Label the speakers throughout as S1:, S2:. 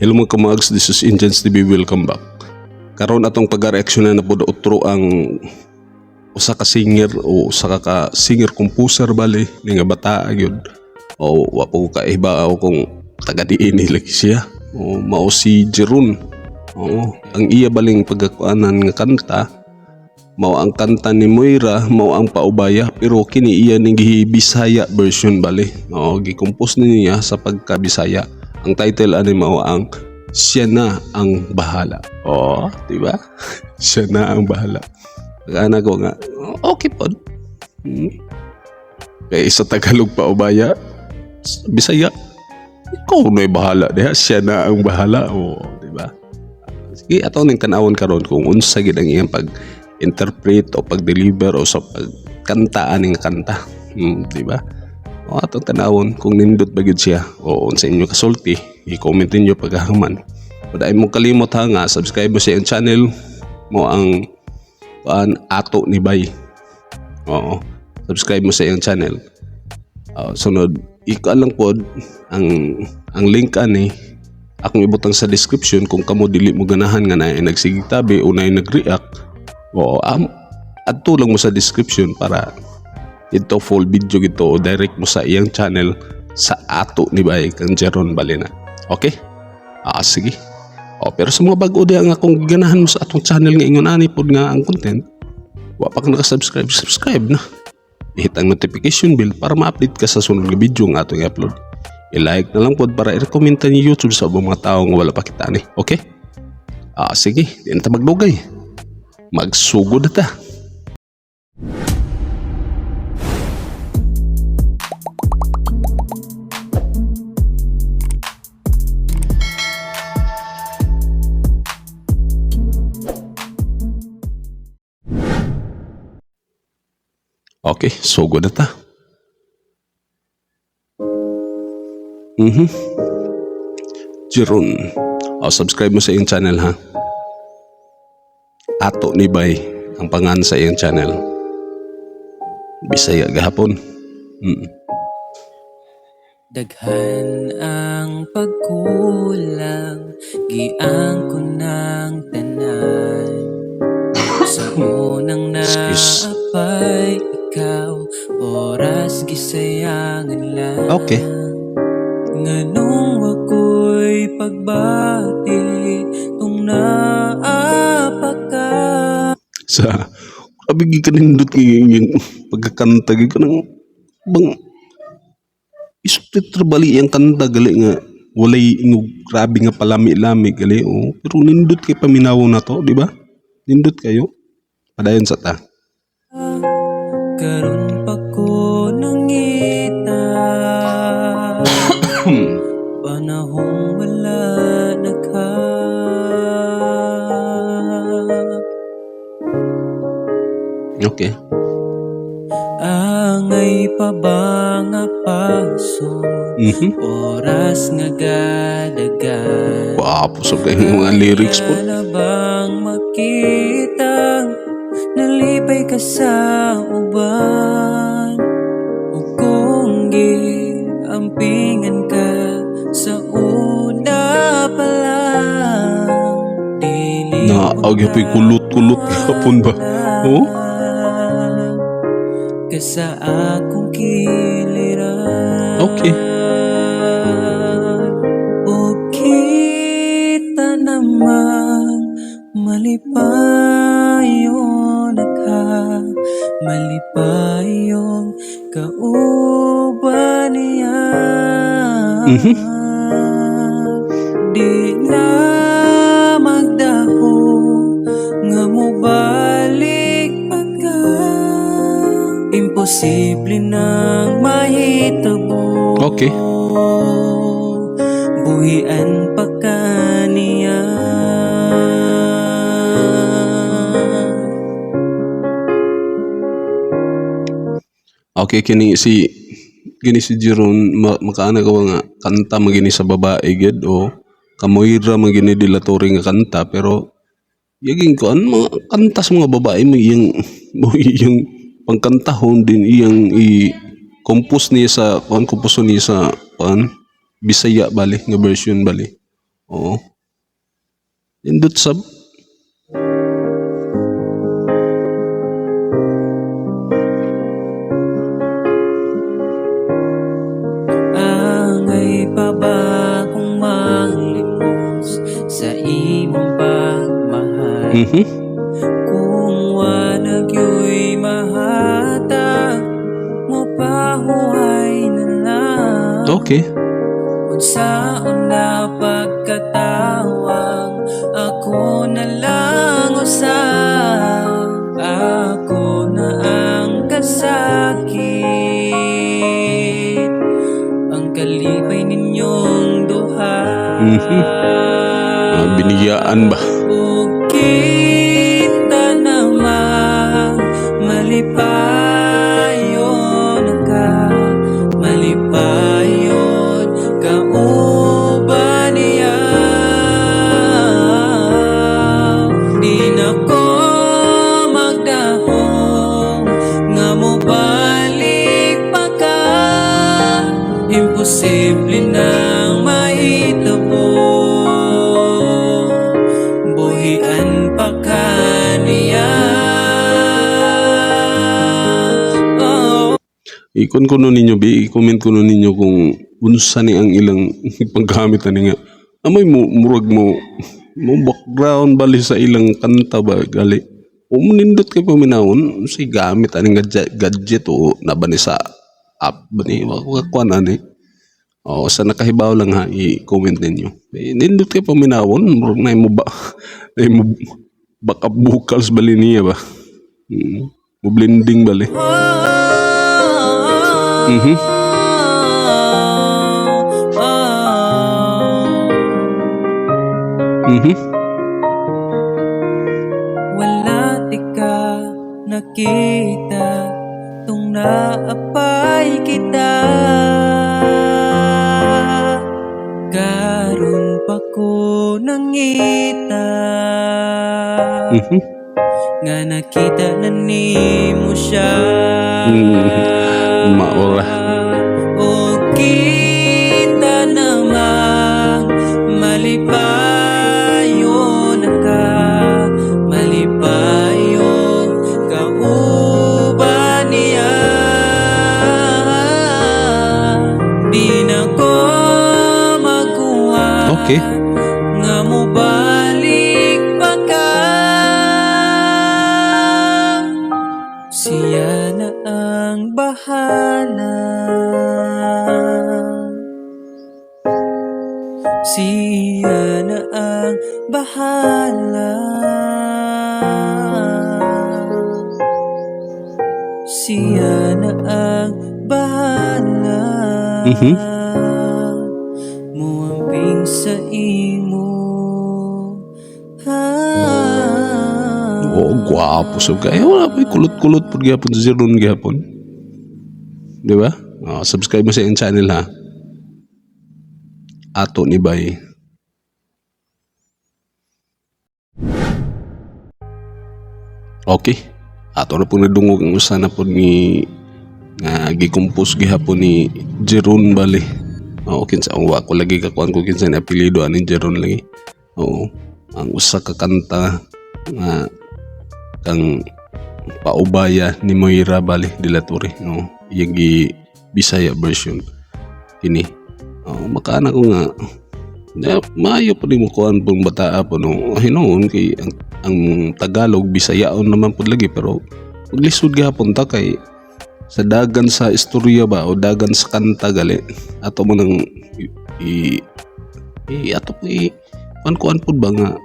S1: Hello mga kamags, this is Indians TV, welcome back. Karon atong pag-reaksyonan na po otro ang usa ka singer o usa ka singer composer bali ni nga bata gyud. O wa po ko kaiba o kung taga diin ni lagi siya. O mao si Jeron. Oo, ang iya baling pagkakuanan nga kanta mao ang kanta ni Moira, mao ang Paubaya, pero kini iya ning Bisaya version bali. Oo, gi-compose ni niya sa pagka-Bisaya. Ang title ani mao ang Siya Na Ang Bahala. Oo, di ba? Siya na ang bahala. Pag-ana ko nga, okay pod. Kay sa Tagalog paubaya, sa Bisaya, ikaw na'y bahala diha, siya na ang bahala. Oo, di ba? Sige, ato ning tan-awon karon kung unsa gid ang iyang pag-interpret o pag-deliver o sa pagkanta aning kanta. Di ba? O atong tan-awon kung nindot ba gid siya o unsa inyo kasulti, i-comment ninyo pagkahuman. Wala mo kalimot ha nga subscribe mo sa iyang channel mo ang kuan Ato ni Bay. Oo. Subscribe mo sa iyang channel. Sunod, ikaw lang pod ang link ani akong ibutang sa description kung kamo dili mo ganahan nga naay nagsigig tabi o naay nag-react. Oo, adto lang mo sa description para ito full video gito o direct mo sa iyang channel sa Ato ni Bay kang Jeron Balena. Okay? Ah, sige. O, pero sa mga bago diha nga kung ganahan mo sa atong channel nga ingon ani pod nga ang content, wa pa ka naka-subscribe, subscribe na. I-hit ang notification bell para ma-update ka sa sunod nga video nga atong i-upload. I-like na lang pod para i-recommend ta ni YouTube sa ubang mga tao nga wala pa kita ni. Okay? Ah, sige, di na ta magdugay. Magsugod na ta. Okay, sugod na ta. Jeron. O, subscribe mo sa iyang channel ha. Ato ni Bay ang pangan sa iyang channel. Bisaya gahapon.
S2: Daghan ang pagkulang, giang ko ng tanan. Sa unang
S1: Excuse.
S2: Naapay ikaw, oras gisayangan lang. Nganong wako'y pagbati, tung naapa ka.
S1: Sa grabe gyud kanindot nga yung pagkakanta gyud kanang bang isplit ra bali iyang kanta gali nga walay ingog grabe nga palami-lami gali, oh. Pero nindot kay paminaw na to, di ba? Nindot kayo. Padayon sa ta.
S2: Karon pa ko nangita, panahong wala na ka. Angay pa ba nga paso, oras nga gadagan.
S1: Gwapo sa kayong mga lyrics po.
S2: Na bang makita, nalipay ka sa uban, o kung giampingan ka sa una pa lang, dili
S1: Na,
S2: mo
S1: ag yapoy kulot-kulot gihapon ba? Oh?
S2: ka sa akong kiliran. O kita namang malipayon ka, malipayong kauban niya. Di na magdaho nga mobalik pa ka, imposible nang mahitabo. Buhian pa ka niya.
S1: Okay, kini si Jeron makaana ka nga kanta magini sa babae gid o kamoyra magini dilatory nga kanta, pero yaging kuan mga kanta sa mga babae mo iyang mo iyang pangkantahon din iyang i compose niya sa kuan, compose niya sa kuan Bisaya bali nga version bali. Oo. Nindot sab.
S2: Angay pa ba kung maglimos sa imong pagmahal? Kung wa na gyoy mahatag mo, pahuway na lang. Unsaon na pagkatawag, ako na lang usa. Ako na ang kasakit, ang kalipay ninyong duha.
S1: Ah, biniyaan ba?
S2: Ug kita naman, malipayon ka, malipayon ka uban niya. Di na ko magdahom nga mobalik pa ka. Imposible nang mahitabo, buhian pa ka niya. Oh.
S1: I-kuan ko no ninyo, bi, i-comment ko no ninyo kung unsa ni ang ilang paggamit ani nga. Amoy mo murag mo mo background bali sa ilang kanta ba gali. O nindot kay paminawon si gamit ani nga gadget o na ba ni sa app ba ni wa ko kuan ani. O sa nakahibaw lang ha, i-comment ninyo. Eh, nindot kay paminawon murag na mo ba na mo backup vocals bali niya ba. Mo blending bali.
S2: Oh. Wala tika nakita tung naapay kita. Karon pa ko nangita nga nakita na nimo siya.
S1: Maura.
S2: O kita namang malipayon ka, malipayon ka uban niya. Di na ko magkuha nga mobalik pa ka. Siya na ang bahala. Siya na ang bahala. Siya na ang bahala. Muamping sa imo. Ha.
S1: Oo, gwapo so kay wala pa, kulot-kulot pud gyapon sa Jeron gyapon. Di ba? Oh, subscribe mo sa iyang channel ha. Ato ni Bay. Okay. Ato na po nadungog ang usa na po ni nga gi-compose gihapon ni Jeron bali. Oo, kinsa ang wa ko lagi kakuan ko kinsa ni apelyido ani Jeron lagi. Oo, ang usa ka kanta nga kang Paubaya ni Moira bali de la Torre, no, iyang gi Bisaya version kini. Oh, makaana ko nga na, maayo pa mo kuan pong bataa po, no, hinuon kay ang Tagalog Bisayaon naman pud lagi, pero maglisod gihapon ta kay sa dagan sa istorya ba o dagan sa kanta gali ato mo nang i ato po i kuan kuan pud ba nga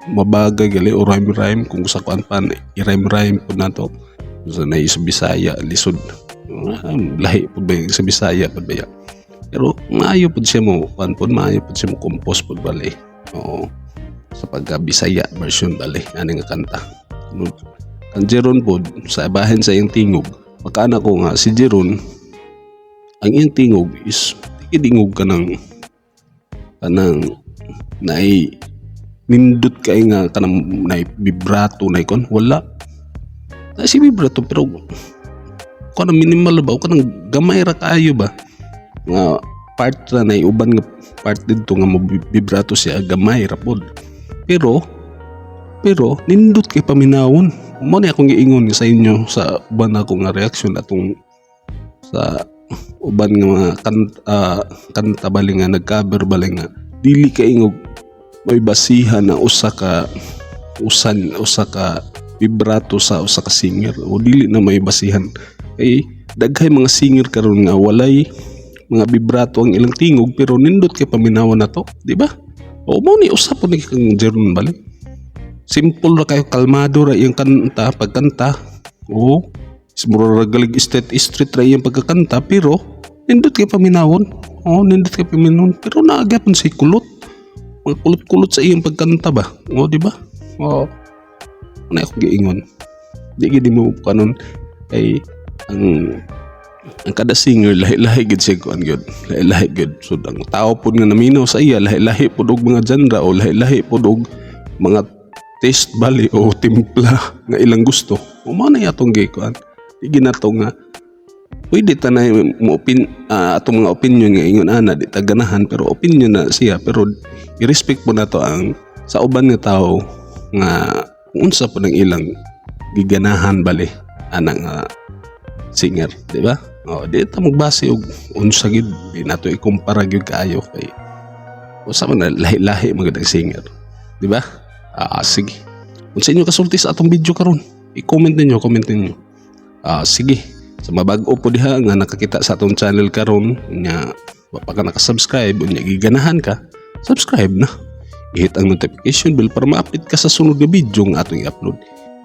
S1: mabagay gali o rhyme rhyme kung sa kuan pa i rhyme rhyme pud nato sa na sa Bisaya lisod. Ah, lahi pud ba yung sa Bisaya pud ba ya? Pero maayo pud siya mo kuan pud, maayo pud siya mo compose pud bali. Oo, sa pagka Bisaya version bali ani nga kanta. Ang Jeron pud sa bahin sa iyang tingog, makaana ko nga si Jeron ang iyang tingog is tingog kanang kanang naay nindot kay nga kanang naay vibrato na ikon wala na si vibrato, pero kanang minimal ba o kanang gamay ra kaayo ba nga. Part ra na uban nga part didto nga mo vibrato siya, gamay ra pod. Pero nindot kay paminawon. Mao ni akong giingon sa inyo sa uban ako nga reaction atong sa uban nga mga kanta bali nga nag-cover bali nga dili kay ingog may basihan na usa ka usan usa ka vibrato sa usa ka singer o dili na may basihan, kay daghay mga singer karon nga walay mga vibrato ang ilang tingog, pero nindot kay paminawan na to, di ba? O mo ni usa po ni kang Jeron bali. Simple ra kayo, kalmado ra iyang kanta, pagkanta. Oo, mura ra galig street street ra iyang pagkakanta, pero nindot kay paminawon. Oo, nindot kay paminawon, pero naa gyapon si kulot, mga kulot-kulot sa iyang pagkanta ba. Oo, di ba? Oo, ano ako giingon, di gid mo kanon kay ang kada singer lahi-lahi gid siya kuan gyud, lahi-lahi gyud. So ang tao pod nga naminaw sa iya, lahi-lahi pod og mga genre o lahi-lahi pod og mga taste bali o timpla nga ilang gusto. O mao na atong gikuan, di ginato nga pwede ta na mo atong mga opinion nga ingon ana, di ta ganahan, pero opinion na siya. Pero i-respect po nato ang sa uban nga tao nga kung unsa po ng ilang giganahan bali ana nga singer, di ba? Oh, di ta magbase og unsa gid, di nato ikumpara gyud kaayo kay usa man na, lahi-lahi man gud ang singer, di ba? Ah, sige. Unsa inyo kasulti sa atong video karon? I-comment ninyo, comment ninyo. Ah, sige. Sa mabag-o po diha nga nakakita sa atong channel karon nya wa pa ka naka-subscribe, unya giganahan ka, subscribe na. I-hit ang notification bell para ma-update ka sa sunod nga video nga atong i-upload.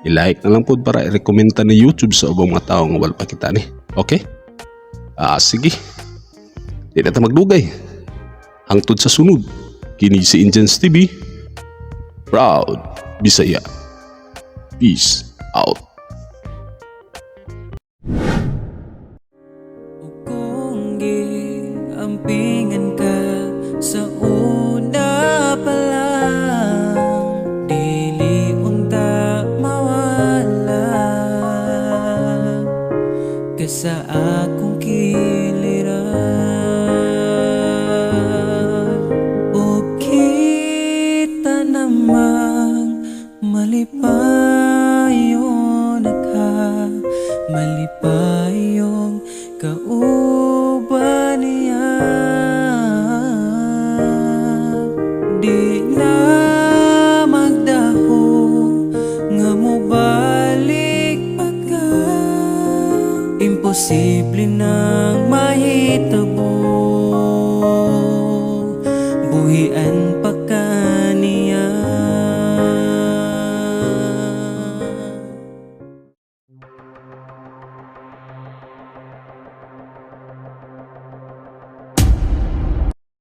S1: I-like na lang po para i-recommend ta ni YouTube sa ubang mga tao nga wala pa kita ni. Okay? Ah, sige. Di na ta magdugay. Hangtod sa sunod. Kini si Indians TV. Proud Bisaya. Peace out.
S2: Ug kung giampingan ka sa una pa lang, dili unta mawala ka sa akong kiliran. O kita namang malipayon ka, malipayong kauban niya. Dili